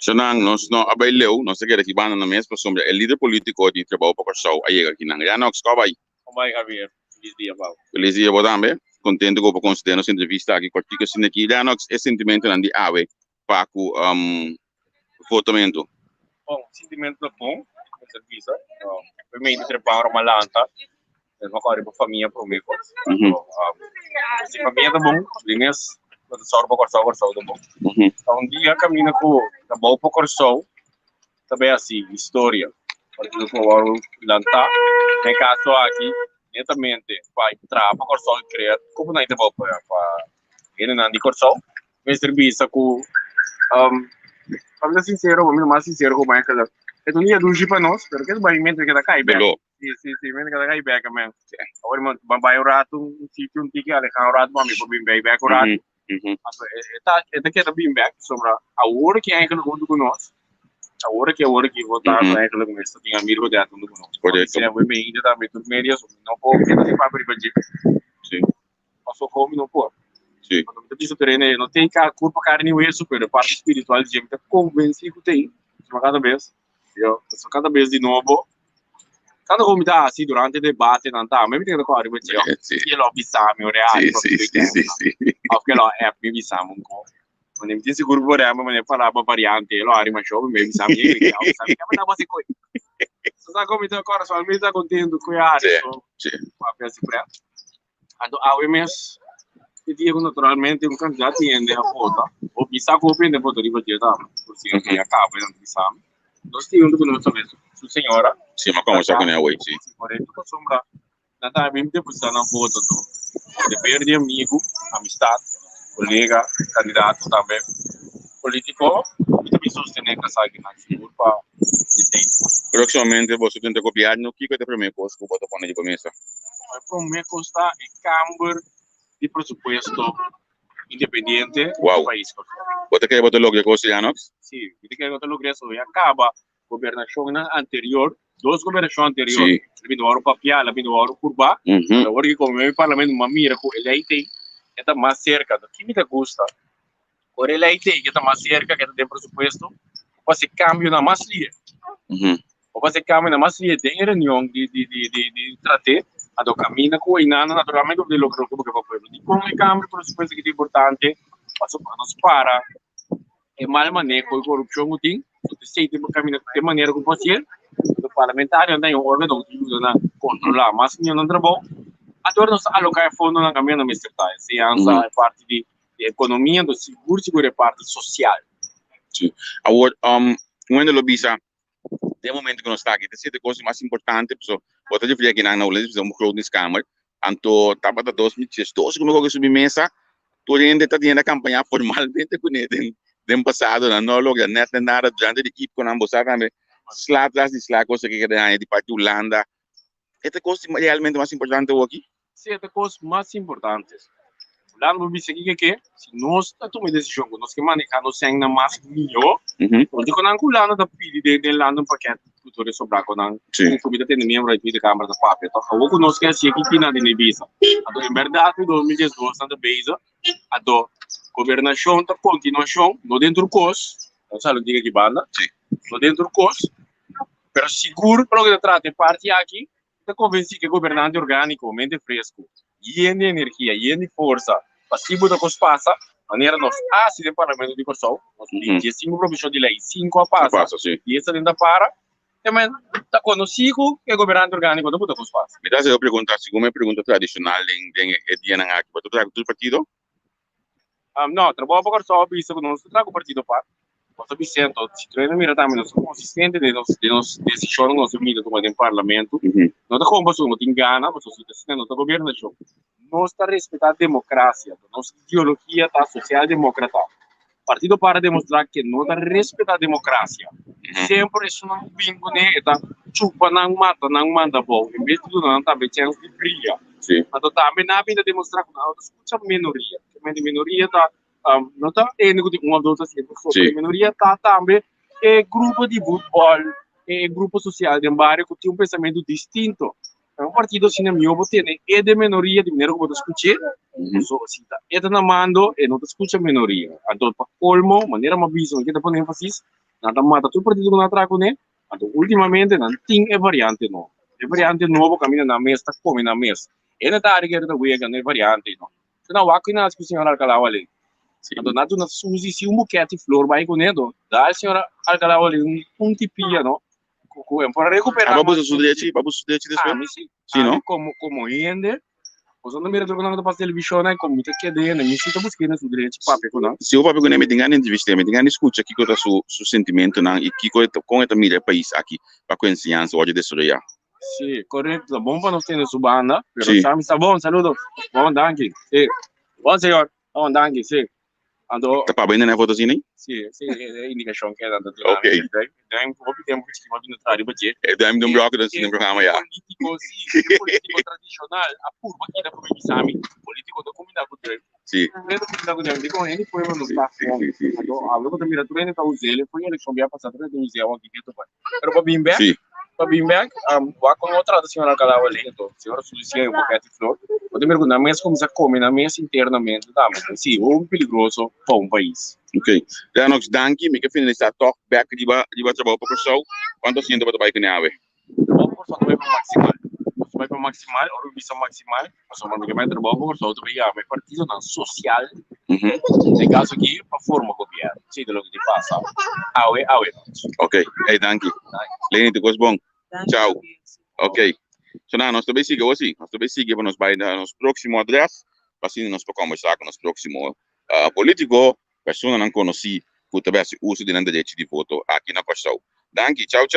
Shonan, nos no a bai leu, nos ta keda aki banda na mes pasobra e lider politico di Trabou pa Kòrsou a yega akinan. Renox, kò bai? Kon bai, Javier? Felis dia pa bo. Felis dia bo tambe. Contento ku bo por concede nos entrevista aki kòrtiku asina aki. Renox, e sentimentonan di awe pa ku votamento? Bon, sentimento ta bon, mester bisa. Primeiro treparo malanta, Nos a kòrda riba famia promé kos. Si famia ta bon, di mes bo ta sòru pa Kòrsou, Kòrsou ta bon. Ta un dia kaminda ku ta bou pa Kòrsou ta bai hasi historia. Partido ku a wòrdu lantá, den e kaso aki netamente pa traha pa Kòrsou i krea komo nan ta bou pa hendenan di Kòrsou. Mester bisa ku pa mi ta sinsero, pa mi ta mas sinsero ku Michael, e ta un dia dushi pa nos, pero ke ta bai mientras ke ta kai bèk. Sí, sí, sí, mi ta kai bek, man. Awor mi ba bai un rato, un sitio, un tiki, alejá un rato, pa mi por bin bai bek un rato. Anto, e ta, e ta keda bin bek, sobra awor ki eigenlijk huntu ku nos, awor ki, awor ki votá, eigenlijk mester tin amigo de huntu ku nos. Korekto. Porque mi ainda tambe tur media, so mi no por keda sin papia riba dje. Paso kon mi no por. Cuando mi ta bisa tereno, no tin kurpa, karni i wesu, pero e parti spiritual dje mi ta konvensí ku tin. Pasobra kada bes, yo, pasobra kada bes di nobo, tantu ku mi ta hasi durante debatenan tambe mi ta keda kòrda riba dje, òf ke lo bisa mi ora e hasi papia di kèn, òf ke lo app mi bisa mi un kos. Manera mi tin sigur ku por ehèmpel manera palabra variante e lo hari masho, mi bisa mi, ey, mi bisa mi, kaba ta hasi koe. So sa kon mi ta kòrda, so mi ta kontentu ku e hari, so papia si prèt. Anto awe mes e dia ku naturalmente un kantidat di hende a vota, o bisa ku hopi hende a vota riba dje tambe, por si e a kaba e nan ta bisa mi. Nos tin huntu ku nos tambe su señora. Si, mi a kombersá kuné awey, si. Si, korekto, pasobra nan tambe bin depositá nan voto, anto deber di amigu, amistat, kolega, kandidato tambe polítiko, mi ta bin sostené kasakinan sigur pa esei. Próksimamente boso tin ta gobièrnu, kiko ta e promé kos ku bo ta pone riba mesa? E promé kos ta e kamber di presupuesto independiente di pais Kòrsou. Bo ta kere bo ta logra e kos ei, Anox? Si, mi ta kere bo ta logra eso. Ya kaba gobernashonnan anterior, dos gobernashon anterior, a bini wòrdu papiá, a bini wòrdu purbá. Pero awor ki komo mi parlamento mi a mira ku e lei t'ei e ta mas serka. Ki mi ta gusta? Ora e lei t'ei ke ta mas serka, ke ta den presupuesto, bo por hasi kambionan mas lihe. Bo por hasi kambionan mas lihe den e reunion di di di di di trat'é, anto kaminda ku einan naturalmente bo ta logra loke bo ke pa pueblo. Dikon e kambio di presupuesto aki ta importante? Pasobra nos para e mal maneho i korupshon ku tin, no ta esei tin kaminda e manera ku por hasié. Anto parlamentarionan ta un organo ku ta yuda nan kontrolá mas mihó nan trabou. Anto ora nos ta aloká e fondonan kaminda nan mester ta, enseñansa, e parti di di ekonomia, anto sigur sigur e parti sosial. Sí. Awor, um, un hende lo bisa, den momento ku nos ta aki, ta siete kos mas importante, paso bo ta referí akinan na Hulandes, bisa un begrotingskamer, anto tabata 2012 ku mi koke subi mesa, tur hende ta teniendo kampaña formalmente kuné den den pasado, nan no a logra nèt nèt nada durante di IPCO-nan, bo sa tambe, sla tras di sla kos aki keda haña di parti Hulanda. E ta kos realmente mas importante awor aki? Si e ta kos mas importante. Hulanda por bisa kiko ke, si nos ta tuma e desishon ku nos ke maneha nos sènnan mas mihó, nos di ku nan ku Hulanda ta pidi den den landenpakket ku tur e sobrá ku nan ku mi ta tende miembro di Tweede Kamer ta papia tòg. Awor ku nos ke hasi aki kinan tin e bisa. Anto en bèrdat mi 2012 nan ta bezig, anto gobernashon ta kontinuashon, no den tur kos, nos sa lo diga aki banda, no den tur kos, Pero sigur pa loke ta trata e parti aki, mi ta konvensí ku e gobernante orgániko, mente fresku, yen di energia, yen di forsa, pa si bo ta kos pasa, manera nos a hasi den Parlamento di Kòrsou, nos tin 15 proposishon di lei, sinku a pasa, dies ta den ta para, te men ta konosí ku e gobernante orgániko ta buta kos pasa. Mi ta hasi e pregunta segun e pregunta tradishonal den e dianan aki, bo ta traha ku tur partido? No, Trabou pa Kòrsou a bisa ku nos ta traha ku partido par. Nos ta bis'é anto, si tur hende mira tambe nos ta konsistente den nos den nos desishonnan ku nos ta mira tuma den parlamento. No ta kon pasobra no tin gana, pasobra si ta asina no ta gobernashon. Nos ta respetá demokrasia, nos ideologia ta sosialdemokrata. Partido par a demostrá ke no ta respetá demokrasia. Semper esunnan ku bin kuné e ta chupa nan, mata nan, manda abou, en bes di duna nan tambe chèns di bria. Anto tambe nan a bin ta demostrá ku nan no ta skucha minoria. Kiermente minoria ta no ta hende ku tin un òf dos asiento so, pero minoria ta tambe e grupo di futbòl, e grupo sosial den bario ku tin un pensamentu distinto. Un partido asina mihó bo tene e den minoria di manera ku bo ta skuch'é, pasobra si ta e ta na mando e no ta skucha minoria. Anto pa kolmo, manera mi a bisa, mi ke ta pone énfasis. Nan ta mata tur partido ku nan a traha kuné. Anto últimamente nan tin e variante nobo. E variante nobo kaminda nan mes ta kome nan mes. E no ta ari ku ta wega no e variante no. So nan wak ku nan hasi ku señor Alcalá Wallé. Anto nan duna Suzy si un buket di flor bai kuné anto da e señor Alcalá Wallé un puntipia no ku ku e por a rekuperá Aba mas. busa su drechi, pa busa su drechi despues? Ami si. Si no? Ami komo komo hende Boso no mira tur ku nan ta pasa televishon ei komo mi ta keda hende, mi si ta buska hende su drechi papia ku nan. Si bo papia ku nan mi tin gana di entrevist'é, mi tin gana di skucha kiko ta su su sentimentonan i kiko e ta kon e ta mira e pais aki pa ku enseñansa wòrdu desaroyá. Si, korekto, ta bon pa nos tene su banda, pero Si. sa mi sa bon, saludo, bon danki, si, bon señor, bon danki, si. Anto Ta pabia na e foto asina? Si, si, e indikashon ke nan ta duna. Ok. Duim hopi tempu ku chikima bini traha riba dje. E duim di un bloke den su programa ya. Politiko, si, e politiko tradishonal a purba keda ku mi bisa mi, politiko ta kuminda ku duim. Si. Tur hende ta kuminda ku duim, dikon hende pueblo no ta Si, kon. si, si, si, Anto si. awe ku ta mira tur hende ta us'el, fo'i elekshon bia pasa tur hende ta us'e awor ki ke ta bai. Pero pa bin bek, Si. pa bin bek, wak kon no trata señor Alcalá Wallé, anto señor Suzy a boket di flor, bo ta mira ku nan mes kuminsá kome nan mes internamente tambe. Si, hopi peligroso pa un pais. Ok. Lennox, danki. Mi ke finalisá tòg bek riba riba trabou pa Kòrsou. Kuantu asiento bo ta bai kuné awe? Trabou pa Kòrsou ta bai pa maksimal. Nos ta bai pa maksimal, ora mi bisa maksimal, pasobra mi ke bai trabou pa Kòrsou ta bai yama e partidonan sosial, den kaso aki pa forma gobièrnu. Esei ta loke tin pasa awe awe nochi. Ok. Ey, danki. Leni, tur kos bon? Chao. Ok. So nan, nos ta bai sigui awor si. Nos ta bai sigui pa nos bai na nos próksimo adrès, pa asina nos por kòmbersá ku nos próksimo polítiko, personanan konosí ku ta bai hasi uso di nan derechi di voto aki na Kòrsou. Danki. Chao, chao.